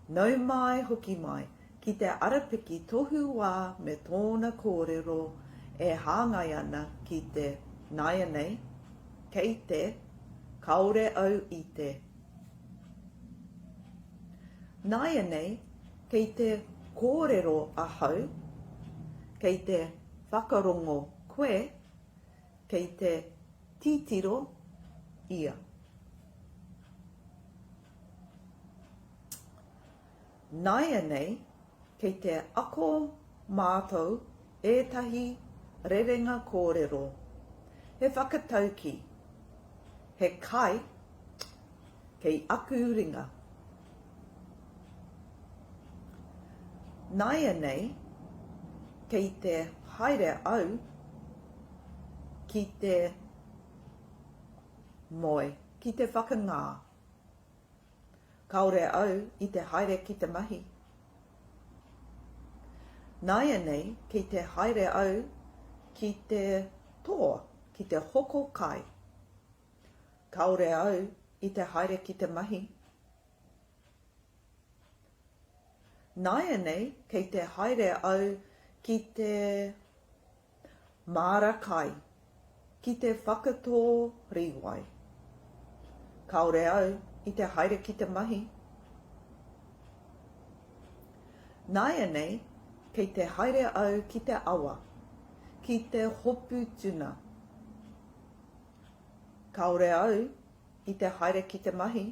Nau mai hoki mai ki te arapiki tohu wā me tōna kōrero e hāngai ana ki te nāianei, kei te, kāore au i te. Nāianei, kei te kōrero ahau, kei te whakarongo koe, kei te titiro ia. Nāianei, kei te ako mātou ētahi rerenga kōrero, he whakataukī, he kai kei aku ringa. Nāianei, kei te haere au ki te moe, ki te whakangā. Kāore au i te haere ki te mahi. Nāianei kei te haere au ki te toa, ki te hoko kai. Kāore au i te haere ki te mahi. Nāianei kei te haere au ki te Māra kai, ki te whakatō rīwai. Kāore au i te haere ki te mahi. Nāianei, kei te haere au ki te awa, ki te hopu tuna. Kāore au i te haere ki te mahi.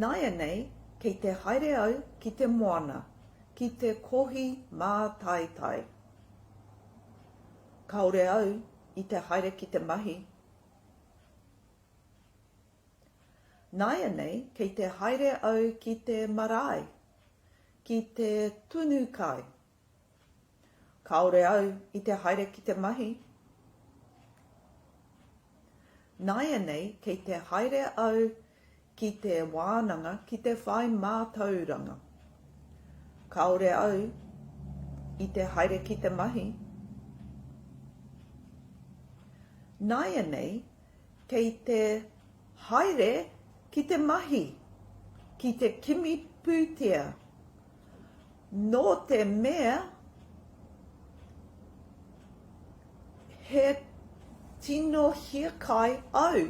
Nāianei, kei te haere au ki te moana, ki te kohi mātaitai. Kāore au i te haere ki te mahi. Nāianei, kei te haere au ki te marae, ki te tunu kai. Kāore au i te haere ki te mahi. Nāianei kei te haere au ki te wānanga ki te whai mātauranga. Kāore au i te haere ki te mahi. Nāianei kei te haere ki te mahi, ki te kimi pūtea. Nō te mea he tino hiakai au.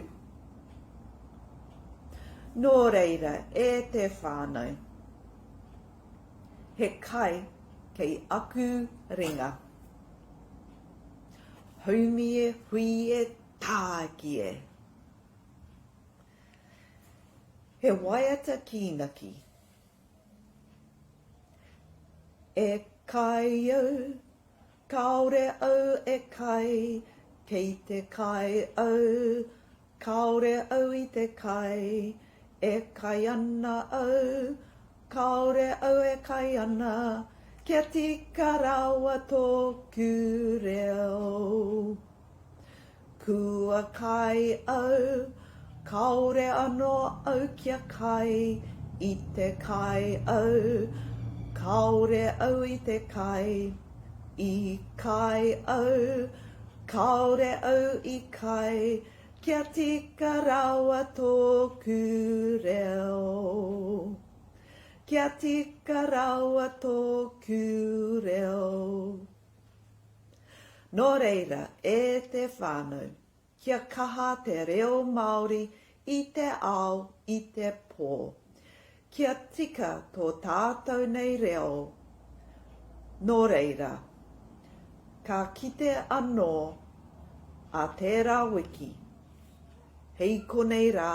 Nō reira, e te whānau, he kai kei aku ringa. Haumi e, hui e, tāiki e. He waiata kīnaki. E kai au, kāore au e kai, kei te kai au, kāore au i te kai, e kai ana au, kāore au e kai ana, kia tika rawa tōku reo. Kua kai au, kāore anō au kia kai, i te kai au, kāore au i te kai, i kai au, kāore au i kai, kia tika rawa tōku reo. Kia tika rawa tōku reo. Nō reira, e te whānau, kia kaha te reo Māori i te ao, i te pō. Kia tika tō tātou nei reo. Nō reira, ka kite anō a tērā wiki. Hei konei rā.